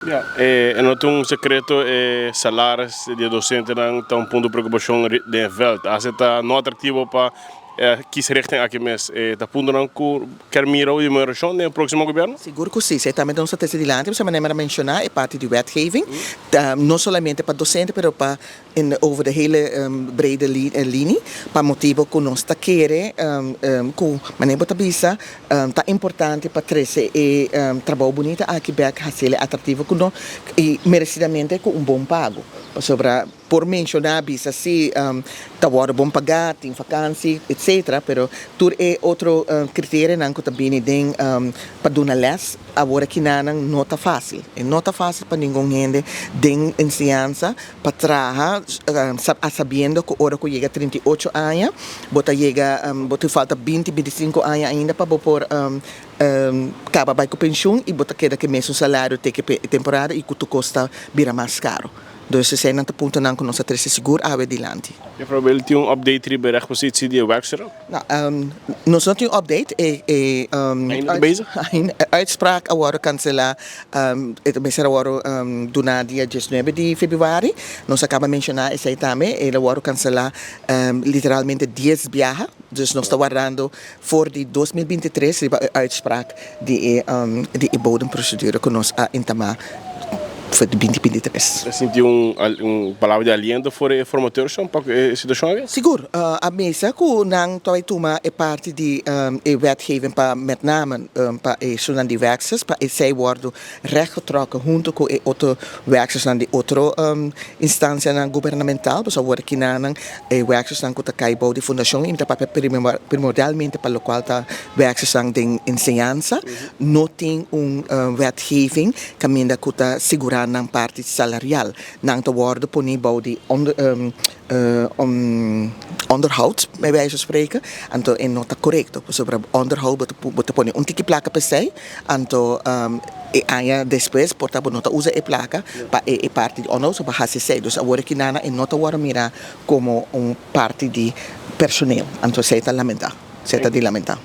Ja, e no ta un sekreto, e salaris di e dosentenan ta un punto di preokupashon den e vèlt. Hasta ta no atraktivo pa kies richting aki mes. E ta puntonan ku kier mira di mehorashon den e próksimo gobièrnu? Sigur ku si. Esei tambe nos ta trese dilanti, pasobra manera mi a menshoná e parti di wetgeving, ta no solamente pa dosente pero pa in over de hele brede linie, pa motibo ku nos ta kere ku manera bo ta bisa ta importante pa trese e trabou bunita aki bek hasiel e atractivo ku no i merecidamente ku un bon pago, pasobra por menciona bisa si ta wòrdu bon pagá, tin vakansi etcetera, pero tur e otro criterianan ku ta bini den pa duna les awor akinanan no ta fácil. E no ta fácil pa ningun hende den enseñansa pa traha a sabiendo ku ora ku yega 38 aña bo ta yega bo tin falta 20, 25 aña ainda pa bo por kaba bai ku penshun i bo ta keda ku e mesun salario te ku e temporada i ku tur kos ta bira mas karo. Dus eseinan ta puntonan ku nos a trese sigur awe dilanti. Juffrouw Bel, tin un update riba e rechtpositie di e werkster? No, nos no tin un update. E e Ainda ta bezig? E uitspraak a wòrdu kanselá, e ta mester a wòrdu duná dia 19 di febrüari. Nos a kaba menshoná esei tambe. El a wòrdu kanselá literalmente 10 biaha. Dus nos ta wardando for di 2023 riba e uitspraak di e di e bodemprocedure ku nos a entamá for di 2023. Ta sinti un un palabra di aliento for e formateurnan pa ku e situashon aki? Sigur. A mesa ku nan ta bai tuma e parti di e wetgeving pa met name pa e esunnan di werksters pa esei wòrdu rechtgetrokken hunto ku e otro werkstersnan di otro instansianan gubernamental. Pasobra awor aki nan e werkstersnan ku ta kai bou di fundashon i mi ta papia primordialmente pa lokual ta werkstersnan den enseñansa no tin un wetgeving kaminda ku ta sigurá nan parti salarial. Nan ta wòrdu poní bou di onderhoud, bij wijze van spreken. Anto e no ta korekto, pasobra onderhoud bo ta bo ta pone un tiki plaka p'esei, anto e aña despues por ta bo no ta usa e plaka pa e e parti di onderhoud, so bo hasi esei. Dus awor aki nana e no ta wòrdu mirá komo un parti di personeel, anto esei ta lamentá, esei ta di lamentá.